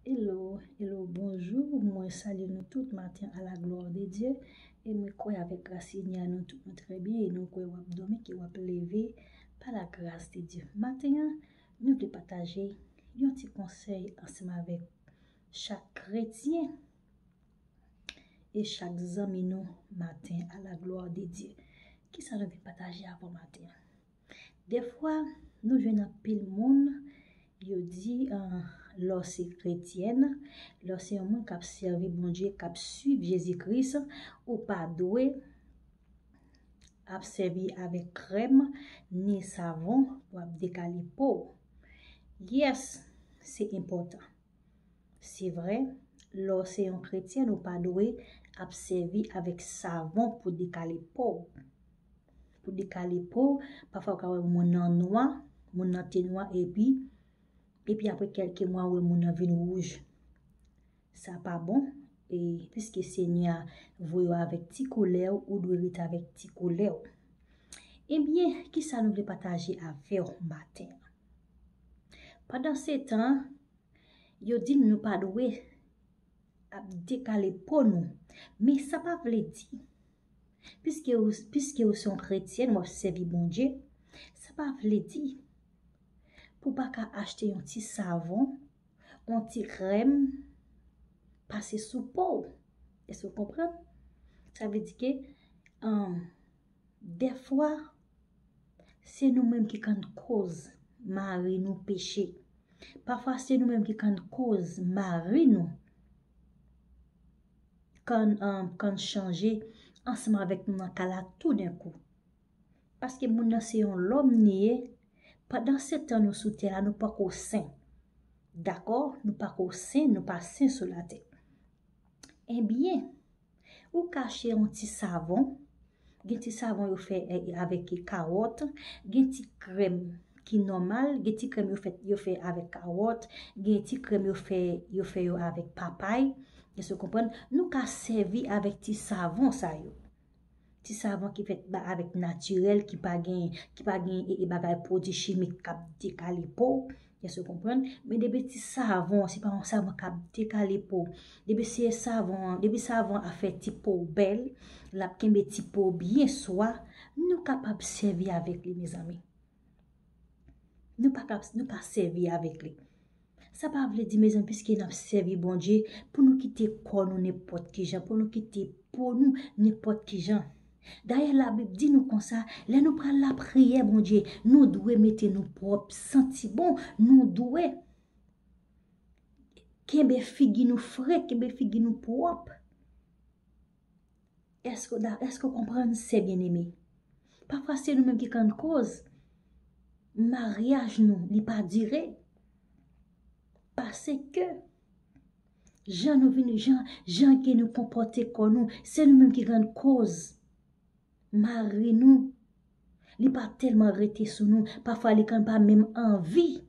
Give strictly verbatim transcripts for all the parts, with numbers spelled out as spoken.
Hello, hello, bonjou. Mwen salye nou tout maten à la gloire de Dieu. E mwen kwè avèk gras Senyè a nou tout nou trè byen e nou kwè w ap dòmi ke w ap leve pa la gras de Dye. Maten an, nou vle pataje yon ti konsèy ansanm avèk chak kretyen e chak zanmi nou maten à la gloire de Dye. Kisa nou vle pataje avè w maten an? Dèfwa, nou jwenn anpil moun, yo di, ah, lè w se kretyèn, lè w se yon moun k ap sèvi Bondye, k ap swiv Jezi Kris, ou pa dwe ap sèvi avèk krèm ni savon pou ap dekale po w. Yes, se enpòtan. Se vre, lè w se yon kretyèn, ou pa dwe ap sèvi avèk savon pou dekale po w. Pou dekale po w, pafwa ou ka wè moun nan nwa, moun nan te nwa, epi, epi apre kèlke mwa, ou wè moun nan vin wouj. Sa pa bon, e piske Senyè a voye w avèk ti koulè w, ou dwe rete avèk ti koulè w. Ebyen, kisa nou vle pataje avè w maten an? Pandansetan, yo di n nou pa dwe ap dekale po nou. Men sa pa vle di, piske ou, piske ou se yon kretyèn, w ap sèvi Bondye, sa pa vle di pou w pa ka achte yon ti savon, yon ti krèm, pase sou po w. Èske w konprann? Sa vle di ke, um, dèfwa, se nou menm ki konn koz mari nou peche. Pafwa, se nou menm ki konn koz mari nou konn, um, konn chanje ansanm avèk nou nan kay la toudenkou. Paske moun nan se yon lòm li ye, pandansetan nou sou tè la, nou poko sen. Dakò? Nou poko sen, nou pa sen sou latè. Ebyen, ou ka achte yon ti savon, gen ti savon yo fè, eh, avèk kawòt, gen ti krèm ki nòmal, gen ti krèm yo fè, yo fè avèk kawòt, gen ti krèm yo fè, yo fè yo avèk papay. Èske w konprann? Nou ka sèvi avèk ti savon sa yo. Ti savon ki fèt ba, avèk natirèl, ki pa gen, ki pa gen, e, e bagay pwodui chimik k ap dekale po w. Èske w konprann? Men depi ti savon, se pa yon savon k ap dekale po. Depi se savon, depi savon a fè ti po w bèl, l ap kenbe ti po w byen swa, nou kapab sèvi avèk li, mezanmi. Nou pa ka, nou ka sèvi avèk li. Sa pa vle di, mezanmi, piske n ap sèvi Bondye, pou nou kite kò nou nenpòt ki jan, pou nou kite po nou nenpòt ki jan. Dayè, Labib di nou konsa, lè nou pral lapriyè Bondye, nou dwe mete nou pwòp, santi bon, nou dwe kenbe figi nou fre, kenbe figi nou pwòp. Èske w da-, èske w konprann, sè byeneme? Pafwa, se nou menm ki konn koz maryaj nou, li pa dire. Paske jan nou vin, jan, jan ke nou konpòte kò nou, se nou menm ki konn koz mari nou, li pa tèlman rete sou nou, pafwa li konn pa menm anvi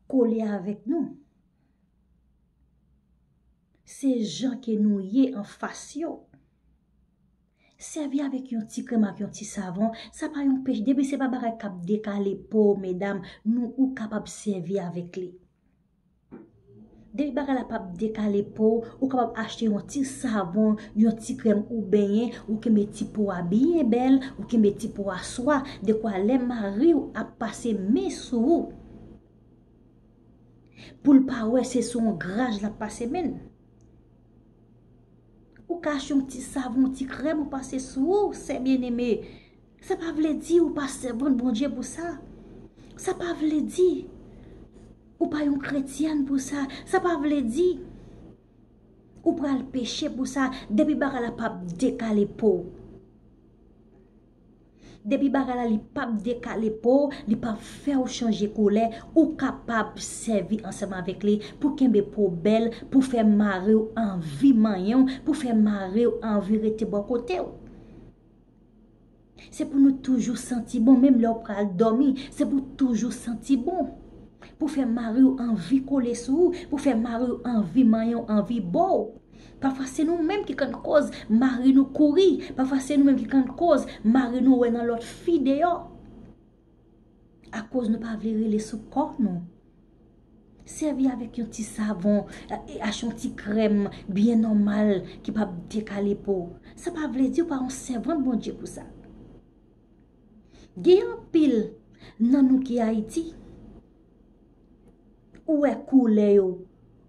kole avèk nou. Se jan ke nou ye anfas yo. Sèvi avèk yon ti krèm ak yon ti savon, sa pa yon peche. Depi se pa bagay k ap dekale po w, medam, nou, ou kapab sèvi avèk li. Depi bagay la p ap dekale po w, ou kapab achte yon ti savon, yon ti krèm ou benyen, ou kenbe ti po a byen bèl, ou kenbe ti po a swa, dekwa lè mari w ap pase men sou ou, pou l pa wè se sou yon graj l ap pase men l. Ou ka achte yon ti savon, yon ti krèm, ou pase sou ou, sè byeneme. Sa pa vle di ou pa sèvant Bondye pou sa. Sa pa vle di ou pa yon kretyèn pou sa. Sa pa vle di ou pral peche pou sa. Depi bagay la p ap dekale po w. Depi bagay la li p ap dekale po w, li p ap fè w chanje koulè, ou kapab sèvi ansanm avèk li pou kenbe po w bèl, pou fè mari w anvi manyen w, pou fè mari w anvi rete bò kote w. Se pou nou toujou santi bon, menm lè w pral dòmi, se pou toujou santi bon. Pou fè mari w anvi kole sou ou, pou fè mari w anvi manyen w, anvi bo w. Pafwa se nou menm ki konn koz mari nou kouri, pafwa se nou menm ki konn koz mari nou wè nan lòt fi deyò. Akoz nou pa vle rele sou kò nou. Sèvi avèk yon ti savon, e, e, ak yon ti krèm byen nòmal ki p ap dekale po. Sa pa vle di ou pa yon sèvant Bondye pou sa. Gen anpil nan nou ki Ayiti, ou wè koulè yo,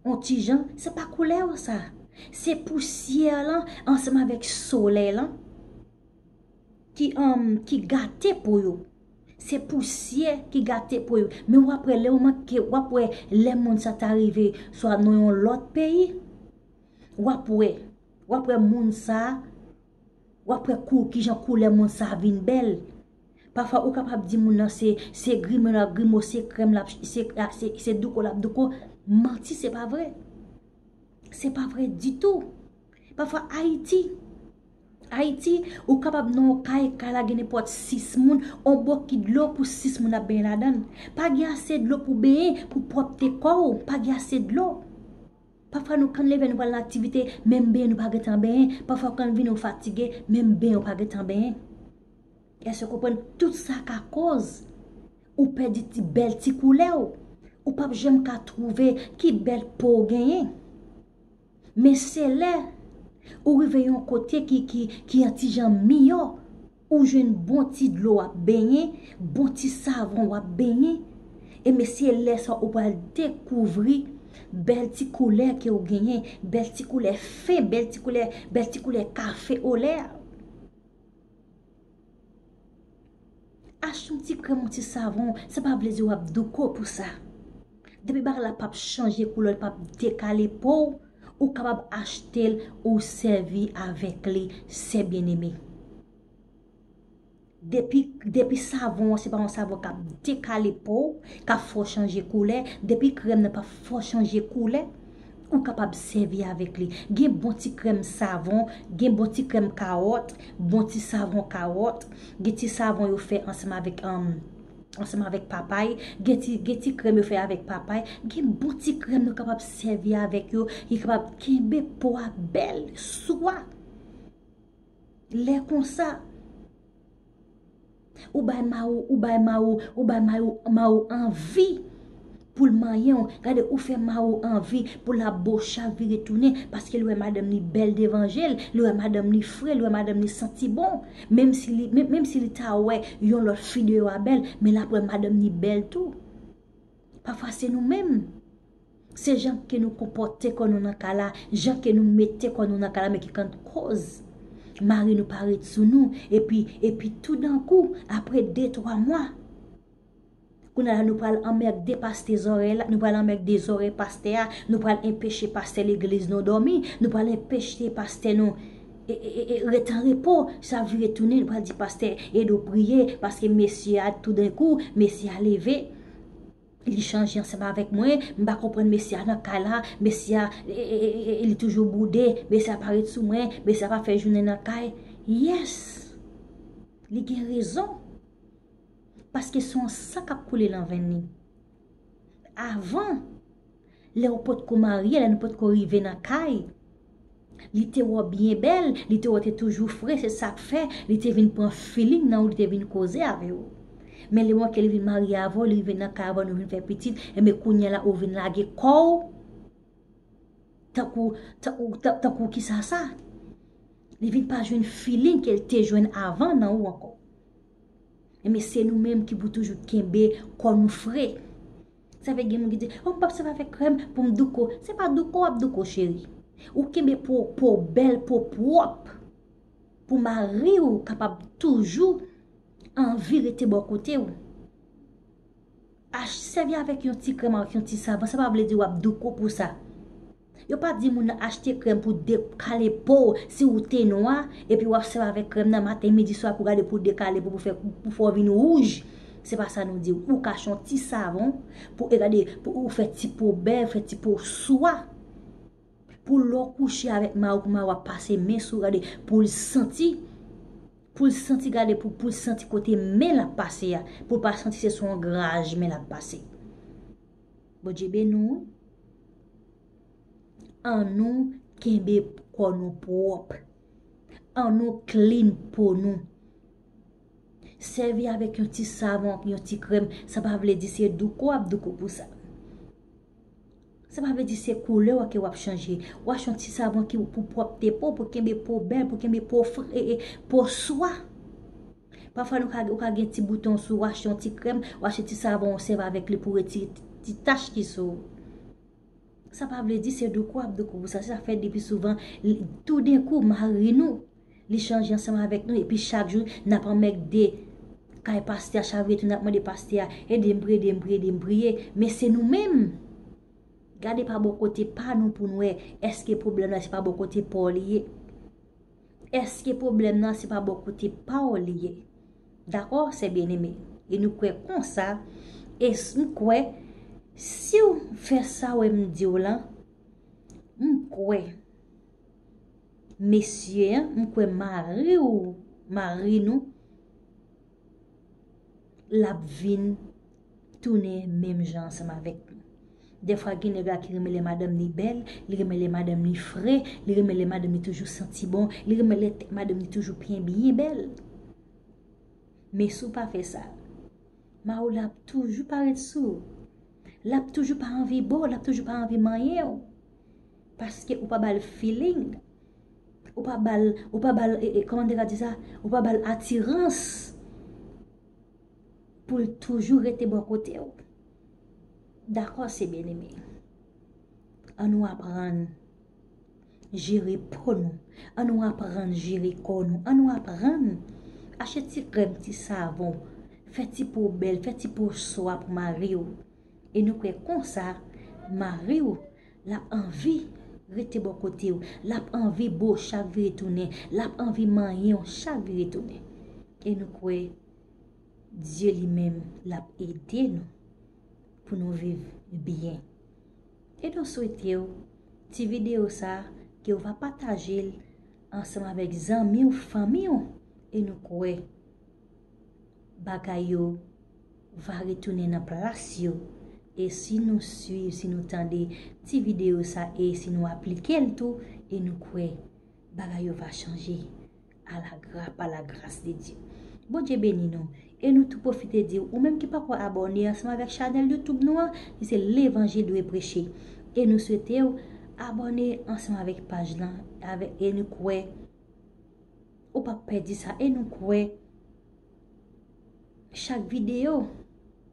yon ti jan, se pa koulè yo sa. Se pousyè lan ansanm avèk solèy lan ki, um, ki gate po yo. Se pousyè ki gate po yo. Men w ap wè lè w manke, w ap wè lè moun sa ta rive swa nan yon lòt peyi, w ap wè, w ap wè moun sa, w ap wè kou, kijan koulè moun sa vin bèl. Pafwa ou kapab di moun nan se, se grimo l ap grimo, se krèm l ap, se, se, se douko l ap douko. Manti, se pa vre. Se pa vre ditou. Pafwa Ayiti, Ayiti, ou kapab nan yon kay, kay la gen nenpòt sis moun, on bokit dlo pou sis moun ap benyen ladan l. Pa gen ase dlo pou benyen, pou pwòpte kò w, pa gen ase dlo. Pafwa nou konn leve, nou pral nan aktivite, menm benyen nou pa gentan benyen. Pafwa ou konn vini ou fatige, menm benyen ou pa gentan benyen. Èske w konprann? Tout sa ka koz ou pèdi ti bèl ti koulè w. Ou p ap janm ka twouve ki bèl po w genyen. Men se lè ou rive yon kote ki, ki, ki yon ti jan miyò, ou jwenn bon ti dlo w ap benyen, bon ti savon w ap benyen, e men se lè sa ou pral dekouvri bèl ti koulè ke w genyen, bèl ti koulè fen, bèl ti koulè, bèl ti koulè kafe olè a. Achte yon ti krèm, yon ti savon, sa pa vle di w ap douko pou sa. Depi bagay la p ap chanje koulè, l p ap dekale po w, ou kapab achte l, ou sèvi avèk li, sè byeneme. Depi, depi savon an, se pa yon savon k ap dekale po w, k ap fè w chanje koulè, depi krèm nan p ap fè w chanje koulè, ou kapab sèvi avèk li. Gen bon ti krèm savon, gen bon ti krèm kawòt, bon ti savon kawòt, gen ti savon yo fè ansanm avèk, um, ansanm avèk papay, gen ti, gen ti krèm yo fè avèk papay, gen bon ti krèm nou kapab sèvi avèk yo, ki kapab kenbe po a bèl, swa. Lè konsa, ou bay mari w, ou bay mari w, ou bay mari w, mari w anvi pou l manyen w. Gade, ou fè mari w anvi pou l ap boche a vire tounen, paske l wè madanm li bèl devan je l, l wè madanm li fre, l wè madanm li santi bon. Menm si li, menm, menm si li ta wè yon lòt fi deyò a bèl, men l ap wè madanm li bèl tou. Pafwa se nou menm. Se jan ke nou konpòte kò nou nan kay la, jan ke nou mete kò nou nan kay la, men ki konn koz mari nou pa ret sou nou, epi, epi toudankou, apre de, twa mwa, kounye a la nou pral anmègde pastè zòrèy la, nou pral anmègde zòrèy pastè a, nou pral enpeche pastè legliz nou dòmi, nou pral enpeche pastè nou, e, e, e, e, ret an repo, sa vire tounen, nou pral di pastè ede w priye, paske mesye a toudenkou, mesye a leve. Li chanje ansanm avèk mwen, m pa konprann mesye a nan kay la, mesye a, e, e, e, e, li toujou boude, mesye a pa ret sou mwen, mesye a pa fè jounen nan kay. Yes! Li gen rezon. Paske se yon san k ap koule nan venn li. Avan, lè ou potko marye, lè nou potko rive nan kay, li te wè w byen bèl, li te wè w te toujou fre, se sa k fè li te vin pran feeling nan ou, li te vin koze avè w. Men lè w ke li vin marye avè w, li rive nan kay avè w, nou vin fè pitit, enben kounye a la ou vin lage kò w. Tankou, tankou, tan- tankou kisa sa? Li vin pa jwenn feeling ke l te jwenn avan nan ou ankò. Enben se nou menm ki pou toujou kenbe kò nou fre. Sa fè gen moun ki di, "Oh, m p ap sèvi avèk krèm pou m douko." Se pa douko w ap douko, cheri. Ou kenbe po, po bèl, po pwòp. Pou mari w kapab toujou anvi rete bò kote w. Ach-, sèvi avèk yon ti krèm, avèk yon ti savon, sa pa vle di w ap douko pou sa. Yo pa di moun nan achte krèm pou dekale po w, si ou te nwa, epi w ap sèvi avèk krèm nan maten, midi, swa pou gade pou dekale po w, pou fè, pou fè w vin wouj. Se pa sa nou di w. Ou ka achte yon ti savon pou, e gade, pou ou fè ti po bèl, fè ti po swa. Pou lè w kouche avèk mari w, pou mari w ap pase men sou, gade, pou l santi, pou l santi, gade, pou, pou l santi kote men l ap pase a, pou l pa santi se sou yon graj men l ap pase. Bondye beni w. Annou kenbe kò nou pwòp. Annou clean po nou. Sèvi avèk yon ti savon, yon ti krèm, sa pa vle di se douko w ap douko pou sa. Sa pa vle di se koulè w ke w ap chanje. W achte yon ti savon ki pou pwòpte po, pou kenbe po bèl, pou kenbe po fre, e, e, po swa. Pafwa nou ka, ou ka gen ti bouton sou, w achte yon ti krèm, w achte ti savon, w sèvi avèk li pou retire ti, ti tach ki sou ou. Sa pa vle di se douko ap douko pou sa. Se sa fè depi souvan, toudenkou, mari nou, li chanje ansanm avèk nou, epi chak jou, n ap anmègde kay pastè a, chavire tou, n ap mande pastè a, ede m priye, ede m priye, ede m priye. Men se nou menm. Gade pa bò kote pa nou pou n wè, èske pwoblèm nan se pa bò kote pa w li ye? Èske pwoblèm nan se pa bò kote pa w li ye? Dakò, sè byeneme? E nou kwè konsa, e s-, m kwè, si w fè sa w wè m di w lan, m kwè, mesye an, m kwè mari w, mari nou, l ap vin tounen menm jan ansanm avèk nou. Dèfwa, gen nèg la ki renmen lè madanm li bèl, li renmen lè madanm li fre, li renmen lè madanm li toujou santi bon, li renmen lè madanm li toujou byen, byen bèl. Men si w pa fè sa, mari w la ap toujou parèt sou ou. L ap toujou pa anvi bo, l ap toujou pa anvi manyen w. Paske ou pa ba l feeling. Ou pa ba l, ou pa ba l, e, e, kòman m te ka di sa? Ou pa ba l atirans pou l toujou rete bò kote w. Dakò, sè byeneme. Ann nou aprann jere po nou. Ann nou aprann jere kò nou. Ann nou aprann achte ti krèm, ti savon. Fè ti po bèl, fè ti po swa pou mari w. E nou kwè konsa, mari w, l ap anvi rete bò kote w. L ap anvi bo chak vire tounen. L ap anvi manyen w chak vire tounen. E nou kwè Dye li menm, l ap ede nou pou nou viv byen. E nou swete w, ti videyo sa, ke w va pataje l ansanm avèk zanmi w, fanmi w, e nou kwè bagay yo va retounen nan plas yo. E si nou swiv, si nou tande ti videyo sa, e si nou aplike l tou, e nou kwè bagay yo va chanje. À la gra-, par la grâce de Dieu. Bondye beni nou. E nou tou pwofite di w, ou menm ki poko abòne ansanm avèk chanèl YouTube nou an, ki se Levanjil Dwe Preche. E nou swete w abòne ansanm avèk paj lan, avèk, e nou kwè ou p ap pèdi sa. E nou kwè chak videyo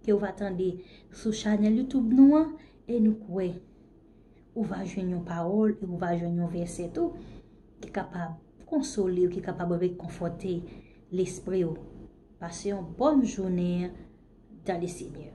ke w va tande sou chanèl YouTube nou an, e nou kwè ou va jwenn yon pawòl e ou va jwenn yon vèsè tou ki kapab konsole w, ki kapab rekonfòte lespri w. Pase yon bòn jounen dans le Seigneur.